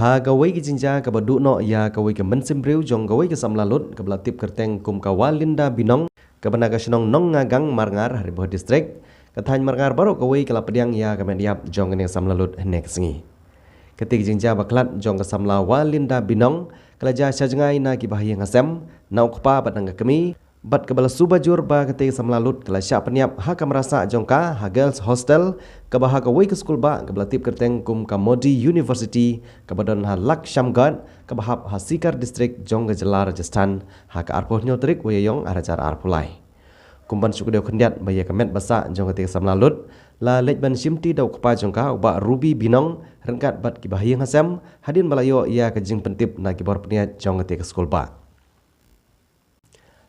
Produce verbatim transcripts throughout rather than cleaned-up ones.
Ha kawei ka jingjia kaba duh noh ïa kawei ka mynsiem briew jong kawei ka samla lut kaba la tip kyrteng kum ka Walinda Binong, kaba na ka shnong Nongngagang, Marngar, ha Ri Bhoi District, ka thaiñ Marngar baroh kawei ka la pdiang ïa ka met ïap jong kane ka samla lut hynne ka sngi. Kata ka jingjia ba khlad jong ka samla Walinda Binong ka la jia sha jngai na ki bahaïing hasem, na u kpa bad na ka kmie, bad kaba la suba jur ba kata ka samla lut ka la shah pynïap ha ka kamra sah jong ka ha Girls Hostel, kaba ha kawei ka skul bah kaba la tip kyrteng kum ka Modi University, kaba don ha Lakshamgarh, kaba hap ha Sikar District jong ka jylla Rajasthan, ha ka arphew hynñiew tarik u Ïaïong arhajar arphew lai. Kum ban shu kdew khyndiat ba ïa ka met ba sah jong kata ka samla lut la leit ban shimti da u kpa jong ka, u Bah Ruby Binong, ryngkat bad ki bahaïing hasem, hadien ba la ïoh ïa ka jingpyntip na ki bor pynïaid jong kata ka skul bah.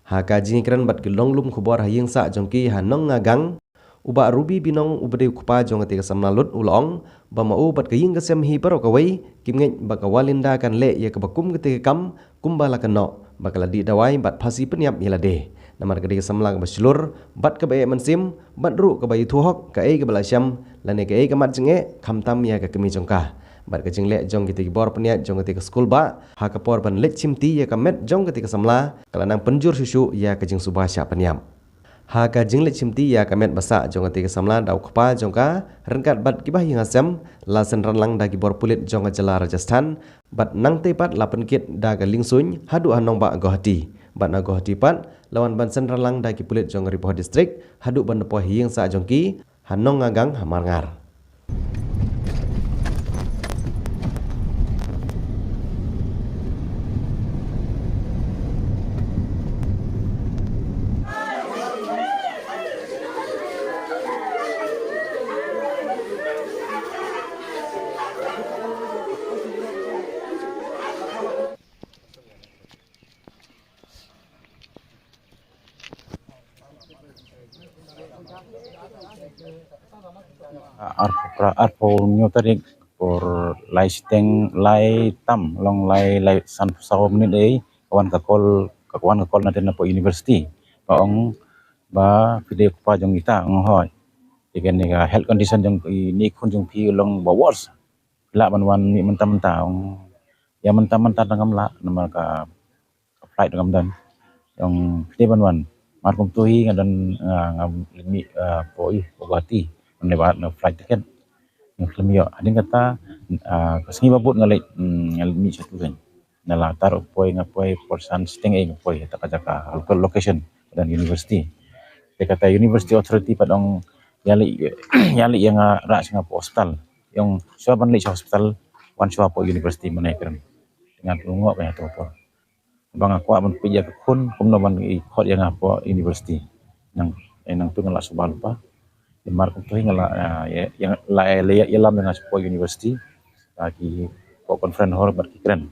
Ha ka jingïakren bad ki longlum khubor ha ïing sah jong ki ha Nongngagang, u Bah Ruby Binong, uba dei u kpa jong kata ka samla lut, u la ong ba ma u bad ka ïing ka sem hi baroh kawei kim ngeit ba ka Walinda kan leh ïa kaba kum kata ka kam kumba la kynnoh, ba ka la dih dawai bad phasi pynïap ïa lade. Namar ka dei ka samla kaba shlur bad kaba eh mynsiem, bad ruh kaba ïathuh hok kaei kaba la shem lane kaei ka mat jingeh, khamtam ïa ka kmie jong ka. Bad ka jingleh jong kita ki bor pynïaid jong kata ka skul bah ha ka por ban leit shimti ïa ka met jong kata ka samla ka la nang pynjur shuh shuh ïa ka jingsuba shah pynïap. Ha ka jingleit shimti ïa ka met ba sah jong kata ka samla da u kpa jong ka ryngkat bad ki bahaïing hasem, la synran lang da ki bor pulit jong ka jylla Rajasthan, bad nangta pat la pynkit da ka liengsuiñ haduh ha nongbah Guwahati. Bad na Guwahati pat la wan ban synran lang da ki pulit jong Ri Bhoi District haduh ban da poi ha ïing sah jong ki ha Nongngagang ha Marngar. Arphew phra, arphew hynñiew tarik por lai shiteng lai tam, long lai, lai sanphew saw minit ei, ka wan ka call, ka wan ka call na tena po university. Ba ong ba phi dei u kpa jong ita, ong hooid. Te kane ka health condition jong ine i khun jong phi long ba worse. Phi lah ban wan mih mynta mynta, ong. Ïa mynta mynta dang ngam lah namar ka flight ngam don. Ong phi dei ban wan. Mar kumto hi nga don, nga, nga mih, eh, po ïu, po Guwahati. Nga leh bad na flight ticket. Nga khlem ïoh. Hadien kata, eh, ka sngi ba bud nga leit, mm, nga leit mih shatu kan. Nga la tar u poi, nga poi por san shiteng ei nga poi ha kata ka jaka, local location, don university. Te kata university authority pat ong ïa leit, ïa leit ïa nga rah sha nga po hospital. Ong shuwa ban leit sha hospital, wan shuwa po university mynne kren. Te nga tu ngoh ka ïa to por. Ba nga kwah ban peit ïa ka khun, kumno ban i khot ïa nga po university. Nang, eh, nangtu nga la suba lypa. Te mar kumto hi nga la, eh, ïa, ïa, la, eh, la ïa, ïalam ïa nga sha po university. Ba ki po conference hall bad ki kren.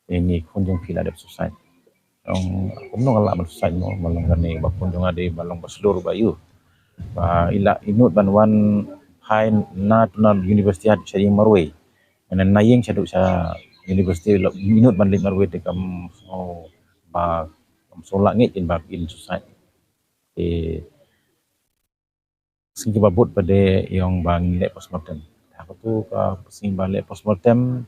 Ine i khun jong phi la dep suicide. Ong kumno nga lah ban suicide mo, ba long kane ba khun jong nga dei ba long ba shlur ba ïu. Ba i lah i nud ban wan phai na tu na university haduh sha ïing marwei. Mynne na ïing shaduh sha university i nud ban leit marwei te kam, oh, ba kam sngewlah ngeit in ba in suicide. Te sngi ba bud pat de i ong ba ngin leh postmortem. Ha katu ka sngi ba leh postmortem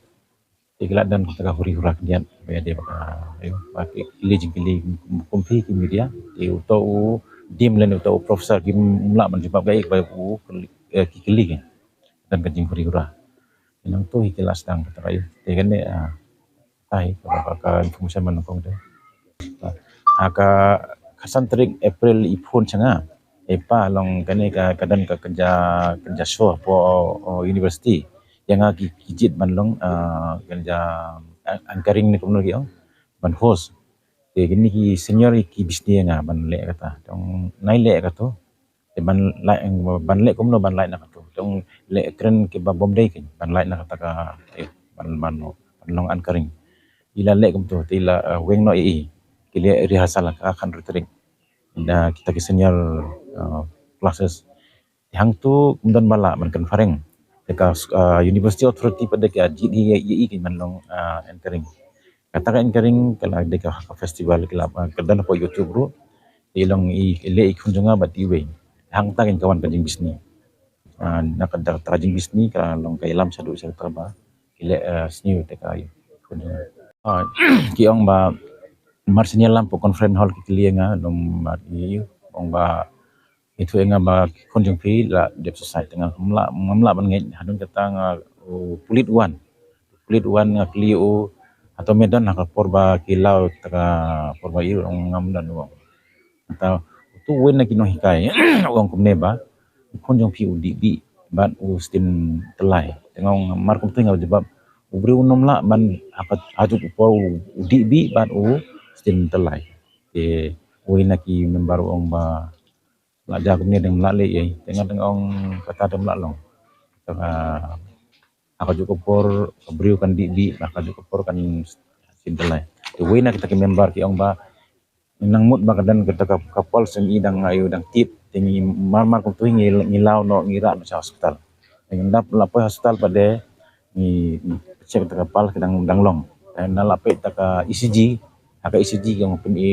te ki la don kata ka huri hura khyndiat ba ïa dei ba ka, ïa, ba ki kylli jingkylli kum phi ki media. Te uto u dean lane uto u professor kim lah ban jubab kaei kaba u kylli, eh, ki kylli ki. Don ka jinghuri hura. Nangtu hi ki la sdang kata ka ïu. Te kane, ah, tai ka, ka, ka information ba nyngkong te. Ha ka khatsan tarik April i phone sha nga. E pa, long kane ka, ka don ka kynja, kynja show hapoh, oh, university. Ïa nga ki, ki jied ban long, ah, kynja, ah, anchoring ne kumno ki ong, ban host. Te kine ki senior ki bishni ïa nga ban leh kata. Te ong nai leh kata. Te ban leh, ban leh kumno ban leh na kata. Te ong leh kren kiba bym dei kin ban leh na kata ka, eh, ban, ban, ban long anchoring. I la leh kumto, te i la, eh, weng noh ïa i. Ki leh rehearsal ha ka khathynriew tarik. Da kita ki senior, eh, classes. Te hangto ym don ba lah ban conferring. Te ka, eh, university authority pat de ka jied hi ïa i kin ban long, eh, anchoring. Kata ka anchoring ka la dei ka, ka festival ka la, eh, ka don hapoh YouTube ruh. Te i long i leh i khun jong nga bad iwei. Hangta kin ka wan ka jingbishni. Ah, na ka, da ka jingbishni ka long ka ïalam shaduh sha kata ba ki leh, eh, sniew te ka ïa. Ah, ki ong ba mar sien ïalam pdeng conference hall ki kylli ïa nga, ong ba ki, ong ba ithuh ïa nga ba ki khun jong phi la dep suicide. Te nga ngam lah, ngam lah ban ngeit. Hadien kata nga, u pulit wan, pulit wan, nga kylli u, hato me don ha ka por ba ki law, te ka por ba ïa u, ong ngam don, u ong. Kata utu uwei na ki nonghikai u ong kumne ba u khun jong phi u dih bih bad u sdien tyllai. Te nga ong mar kumta nga jubab, u briew um lah ban ha ka, ha kajuh ka por u dih bih bad u sdien tyllai. Te uwei na ki member u ong ba la jia kumne dang lah leh ei. Te nga dang ong kata dang lah long. Te nga, ha kajuh ka por ka briew kan dih bih, ha kajuh ka por kan sdien tyllai. Te uwei na kita ki member ki ong ba nang mut ba ka don kata ka, ka pulse jong i dang, ïa u dang tip, te ngi mar mar kumta ngi, ngi law noh, ngi rah noh sha hospital. Te ngi dap la poi hospital pat de ngi check kata ka pulse ka dang, dang long. Te na la peit kata ka E C G, ha ka E C G ka ong pyn i,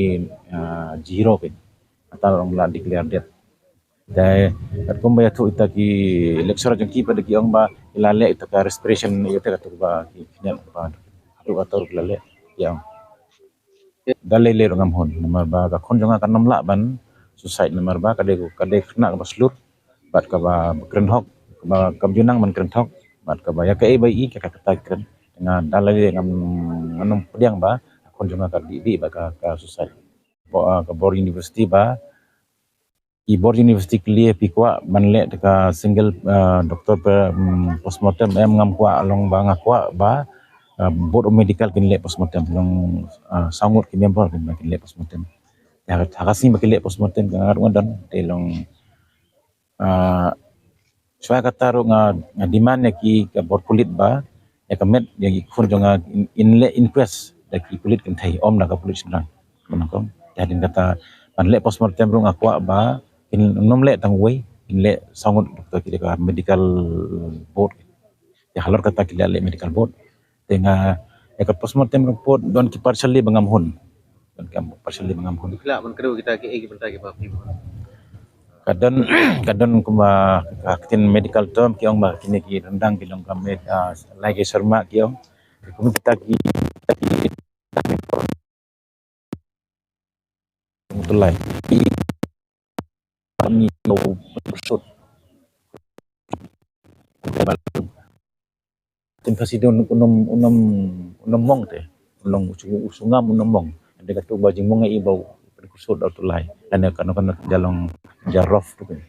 ah, zero pyn. Kata long la declare dead. Te katkum ba ïathuh ïa kita ki lecturer jong ki pat de ki ong ba ki la leh ïa kata ka respiration, ïa kata ka, kata ba ki khñiot ba, kata ka tur ki la leh, ki ong. Da lei lei ruh ngam hun, namar ba ka khun jong nga kan ym lah ban suicide, namar ba ka dei, ka dei khynnah kaba shlur bad kaba kren hok, kaba kam ju nang ban kren hok, bad kaba ïa kaei ba i ka, ka kata kren. Nga da lei lei ngam, ngam pdiang ba ka khun jong nga ka dih bih bad ka, ka suicide. Ba, ah, ka bor university ba, ki bor university kylli phi kwah ban leh kata ka single, ah, doctor pe, mm, postmortem, em, ngam kwah, long ba nga kwah ba, ah, board of medical kin leh postmortem, long, ah, saw ngut ki member kin, kin leh postmortem. Te ha ka sngi ba kin leh postmortem ka nga ruh nga don, te long, ah, shuwa kata ruh nga, nga demand ïa ki, ka bor pulit ba ïa ka met ïa ki khun jong nga in, in leh inquest da ki pulit kynthei, ym da ka pulit shynrang. Kata kong. Te hadien kata ban leh postmortem ruh nga kwah ba kin ym leh tang uwei, kin leh saw ngut doctor ki da ka medical board. Te halor kata ki la leh medical board. Te nga, ïa ka postmortem report don ki partially ba ngam hun. Don ki partially ba ngam hun. Phi lah ban kdew kita kiei ki bynta kiba phi. Ka don, ka don kumba ka ktien medical term ki ong ba kine ki ryndang ki long ka med, ah, ligation mark ki ong. Kum kita ki, kita ki Tulai. Ni ko sut. Tim pasi don unom, unom, unom mong te. Long u su-, u sungam unom mong. Ade katu ba jingmong i bau pen kusut dau tulai. Ane kano kano jalong jarof tu kan.